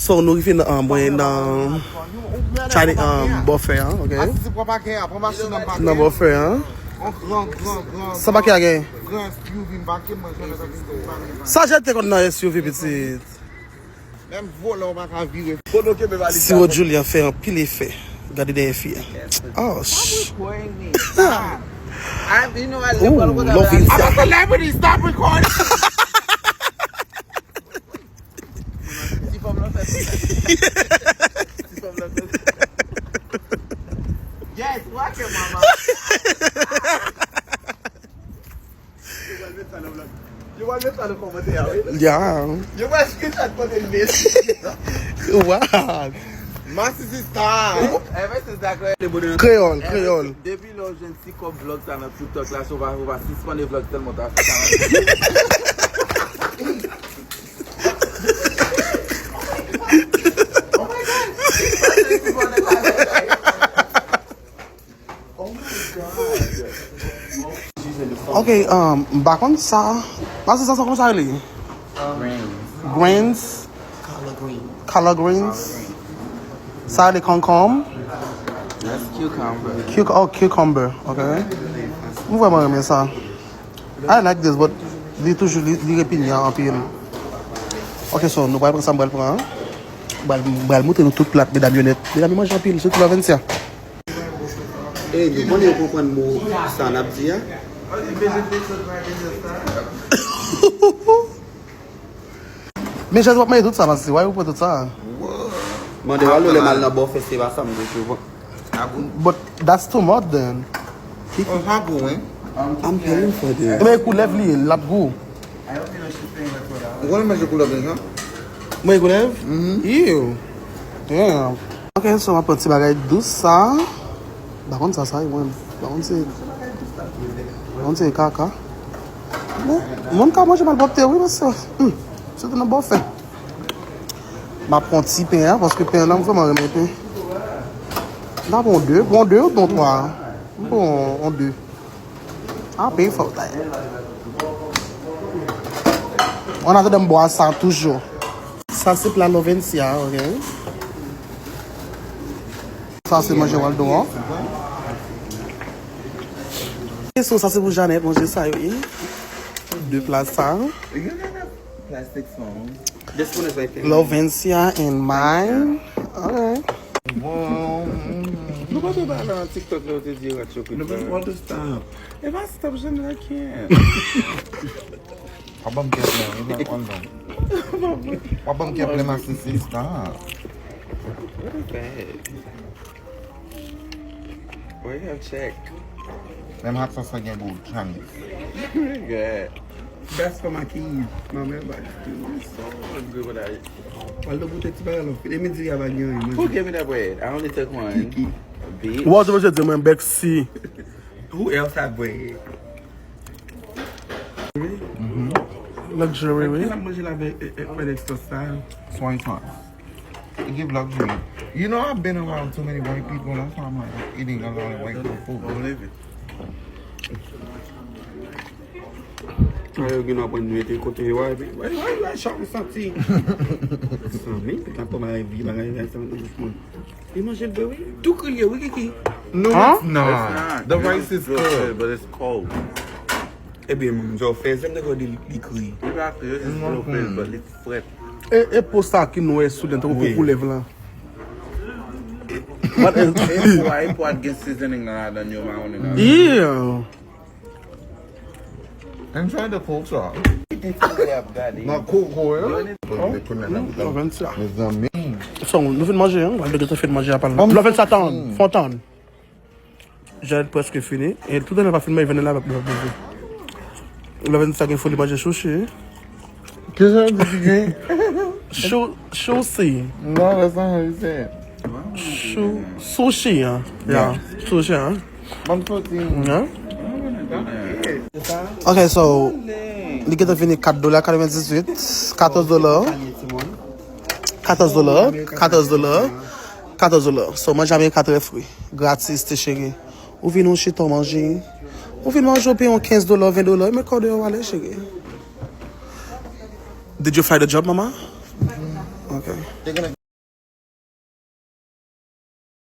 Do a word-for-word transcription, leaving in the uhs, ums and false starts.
So, nou rive nan, ah, mwen nan Chinese, ah, buffet an, ok? Nan buffet an. Sa pakè a gen? Sa jete konn nan S U V pitit. Menm vòlè w pa ka vire. Siwo Julia fè anpil efè. Gade dèyè fi a. Oh, sh- Ooh, love it. I'm a celebrity, stop recording. Yes, wake mama. Yo pral met sa nan kòmantè a, wi. Ya. Yo pral screenshot kote l met. Wow. Masisi star. Ever since that girl. Kreyòl, kreyòl. Depi lè w jwenn ti kòb vlòg sa nan TikTok la, so w pa, w pa sispann vlòg tèlman w ta fè sa. Ok, um, m pa konn sa. Masisi sa, sa kòman sa rele? Grains. Grains. Collard greens. Collard greens. Sa rele concombre. That's cucumber. Cuc oh, cucumber. Ok. M vrèman renmen sa. I like this, but li toujou, li, li repinyan anpil. Ok, so, nou pral pran sa, m pral pran. M pral, m pral montre nou tout plat, medam yo nèt. Medam yo manje anpil, sitou Lavencia. Ey, nou konnen yo konprann mo sa n ap di a? Men Jezi w ap manje tout sa, Masisi. Why ou pran tout sa? Mande w alò lè m al nan bòfè, se pa sa m te jwe. But that's too much then. Oh, sa gou, wi. I'm paying for this. Ebyen, koulèv li ye, l ap gou. Ou konnen manje koulèv deja? Mwen koulèv? Ew. Damn. Ok, so m ap pran ti bagay dous sa. M pa konn sa sa ye, mwen. M pa konn se, m pa konn se kaka. Bon, moun ka manje malpwòpte, wi, paske, hmm, sitou nan bòfè. M ap pran ti pen an, paske pen an, m vrèman renmen pen. M ta pran de, pran de ou pran twa? M pran yon de. Ah, pay for that. An atandan m bwè sa toujou. Sa se pla Lovencia, ok? Sa se manje Waldo an. Ok, so sa se pou Janet manje sa yo ye. De pla sa. Plastic phone. Lovencia and mine. Alright. Nou pa te pale nan TikTok la, ou te di rat yo kou. No, but what the stop? If I stop, Janet, I can't. Wa ban m kèk men, wi, wa ban m. Wa ban m kèk men, Masisi, stop. What is that? Why you have check? Menm hot sauce la gen gou, Chinese. Good. That's for my kids. My man, but it's so good with that. Wal do goute ti bagay la. E mi di a pa gen anyen. Who gave me that bread? I only took one. Kiki. Bitch. Ou wè, ou te bezwen di mwen bèk si. Who else have bread? Luxury, wi. Kèl ap manje la avèk, e, e, FedEx sa? Soy sauce. It give luxury. You know, I've been around too many white people. That's why I'm like eating a lot of white people food. Ay, yo gen aprann mete kote yo a, epi, wè, wè, wè, chan santi. Santi, pita pran maladi, bagay, bagay, sa nan bouch mwen. Li manje l vre, wi. Tou kriye, wi, Kiki. No, it's not. The rice is good, but it's cold. Ebyen, m di w, fèzè m te kwè li, li kri. Li pa kri, it's no fèzè, but li frèt. E, e po sa ki nou wè sou li an, tankou po koulèv lan. E po a, e po a gen seasoning nan ladan l, yo mawon nan. Yeah. Enjoy the culture. Nan koko, yo. Mezanmi. So, nou fin manje, hein? Lè nou fin manje a pa l. Lè nou fin sa tann, fon tann. Jèl prèske fini. E tout anèl pa fin manje, vennèl la pa manje. Lè nou fin sa gen foli manje sushi. Kisa w di ki gen? Shu-, sushi. No, that's not how you say it. Shu-, sushi, hein? Yeah. Sushi, hein? Ban m soti. Yeah. Ok, so, li gentan vini kat dola katrevendizuit, katòz dola. Katòz dola, katòz dola, katòz dola. So, manje Amerika trè fri. Gratis, te cheri. Ou vin ou chita w manje. Ou vin manje, ou peye yon kenz dola, ven dola, men kòde yo ale, cheri. Did you fly the job, mama? Ok. Te gen nèg